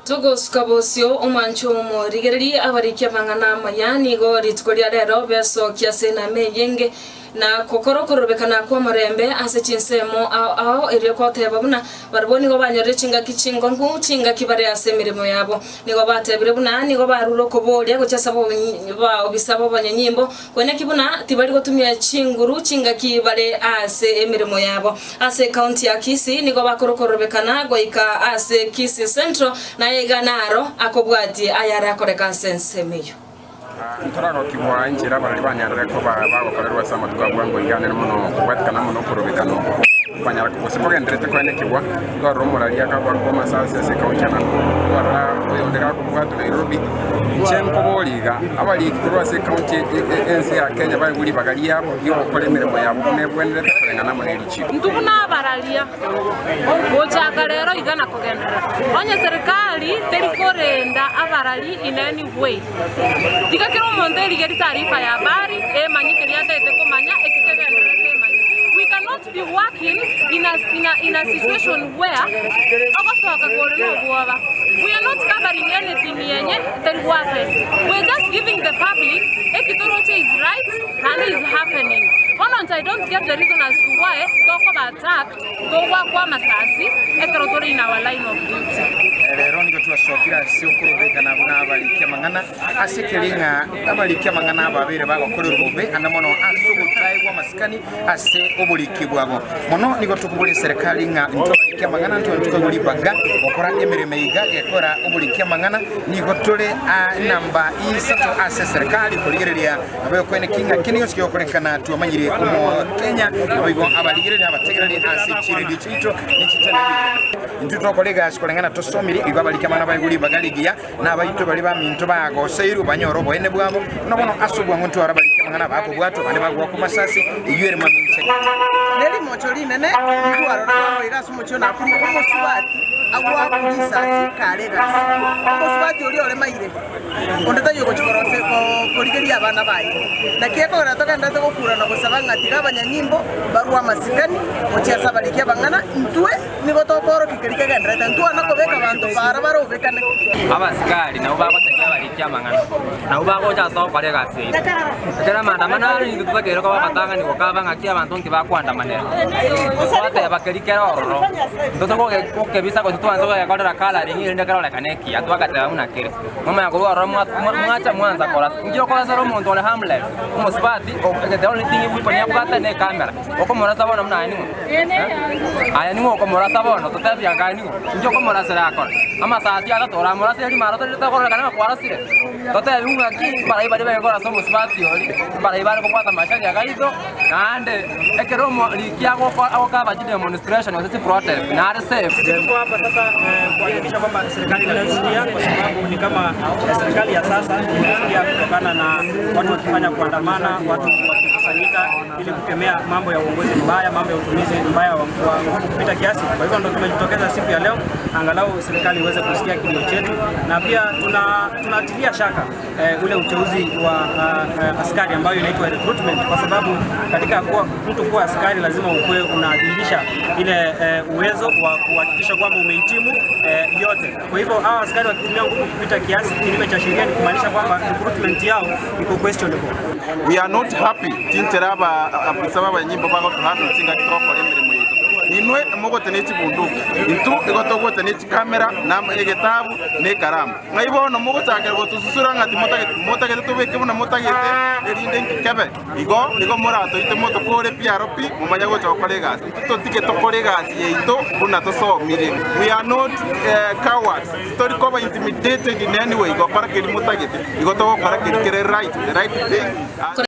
Togosuka bosio, omwancho omorigererie abariki amang'ana amaya, nigo rituko ria rero besokia ase enama eyenge, na gokora okorobekana kw'omorembe ase chinsemo ao ao, erio goteba buna barabwo nigo banyorire chingaki chinkongu chingaki bare ase emeremo yabo. Nigo batebire buna nigo barure okoboria gochia ase abaobisa b'abanyanyimbo, koineki buna tibari gotumia chinguru chingaki bare ase emeremo yabo. Ase ekaunti ya Kisii nigo bakora okorobekana goika ase Kisii Central, na aiga naro akobwatie ayare akoreka ase ensemo eyio. Ntoragokigwa enchera abarori banyarire koba bagokorerwa ase amatuko a bwango iga anene mono kobwatikana amo nokorobekana okwo kwanyara gose kogendererete koenekigwa. Twarora omoraria akabwatwa amasasi ase ekaunti ya Nakuru, twarora oyonde gakobwatwa Nairobi. Inche nkoboria iga, abariki korwa ase ekaunti ense ya Kenya baegwe ribaga riabo ri'ogokora emeremo yabo buna ebwenerete koreng'ana amo ne richiiko. Intwe buna abararia, gochaka rero iga na kogenderera, onye serikali teri korenda abarari in any way, tiga kera omonto erigerie taarifa ya habari emanye keria atagete komanya eki kegendererete emanye. We cannot be working in a, in a, in a situation where ogosoka kore nobwoba. We are not covering anything yenye teri go happen. We are just giving the public eki toroche is right and is happening. Bono inche I don't get the reason as to why tokoba attacked, togoakwa amasasi ekero tore in our line of duty. Rero nigo twasokire ase okorobekana buna abariki amang'ana, ase ekeri ng'a abariki amang'ana ababeire bagokorerwa bobe ande mono ase ogotaegwa amasikani ase oboriki bwabo. Mono nigo tokoboria eserekari ng'a intwe abariki amang'ana ntwe ntikoigwa ribaga gokora emeremo iga gekora oboriki amang'ana, nigo tore enamba isato ase eserekari korigereria Nabo ki ng'a kende gionsi kegokorekana twamanyire Omokenya, naboigo abarigereria na abategereri ase chiredio chiaito ne chitelevisheni. Intwe togokora egasi koreng'ana tosomire, igo abariki amang'ana baigwe ribaga rigiya, na abaito baria baminto bagoseirwe banyore oboene bwabo. Buna bono ase obwango ntware abariki amang'ana bakobwatwa, abande bagoakwa amasasi, eyio ere mamincha. Nerimocho rinene rirwarore bwango iga ase omochie o Nakuru, omosubati agoakwa risasi kare egasi. Omosubati oria oremaire. Onde taiyo ogochia korose korigeria abana baye. Naki ekogera togenderete gokura na gosaba ng'a tiga abanyanyimbo barue amasikani gochia ase abariki abang'ana, intwe nigo tokoorokia keria kegendererete, ntwana kobeka abanto bara barobekane. Abasikari nabwo bagotebia abariki amang'ana, nabwo bagocha ase ogokora egasi yaito. Ekero amaandamano are intwe totakeire koba abatang'ani gokaba ng'aki abanto nki bakoandamanera. Twateba keria kere ororo, intwe togokebisa gose twanse gogekorera colouring erinde kerorekane ekiya, twagateba buna kere. Mwamanya korwa ororo mwacha mwansa korasa. Inki okorasera omonto ore harmless, omosubati, the only thing weapon abwate ne ecamera, okomorasa bono buna aye ning'o? Aye ning'o okomorasa bono? Totebie anga aye ning'o? Inki okomorasera akore? Amasasi atato oramorase rimo aro torire tokororekana ng'a kwarasire? Totebiwu ng'aki mbarai baria bare korasa omosubati oria, mbarai bare kobwata amasharia gaito, naende ekero omoriki agokaba chidemonstration gose chiprotest nare safe. Tuko hapa sasa kuhakikisha kwamba serikali inatusikia kwa sababu ni kama serikali ya sasa inasikia kutokana na watu wakifanya kuandamana, watu wakikusanyika ili kukemea mambo ya uongozi mbaya, mambo ya utumizi mbaya wa nguvu kupita kiasi. Kwa hivyo ndo tumejitokeza siku ya leo angalau serikali iweze kusikia kilio chetu, na pia tuna tunatilia shaka eh, ule uteuzi wa uh, askari ambayo inaitwa recruitment, kwa sababu katika kuwa, mtu kuwa askari lazima ukuwe unadhihirisha ile eh, uwezo wa kuhakikisha kwamba umehitimu eh, yote. Kwa hivyo hawa askari wakitumia nguvu kupita kiasi kinyume cha sheria, ni kumaanisha kwamba recruitment yao iko questionable. We are not happy chinchera aba abisa b'abanyimbo bagotuhandle chingaki togokora emeremo yaito. Ninwe mogote ne chibunduki, intwe igo togocha ne chikamera na egetabu na ekaramu. Ng'ai bono mogochakera gotosusura ng'a timotageti, motagete tobeke buna motagete, erinde inki kebe? Igo nigo moratoite motokore pi aro pi, momanye gocha gokora egasi. Intwe totige tokore egasi yaito buna tosomire. We are not cowards, titori koba intimidated in any way gokora keria motagete, igo togokora keria kere right, the right thing.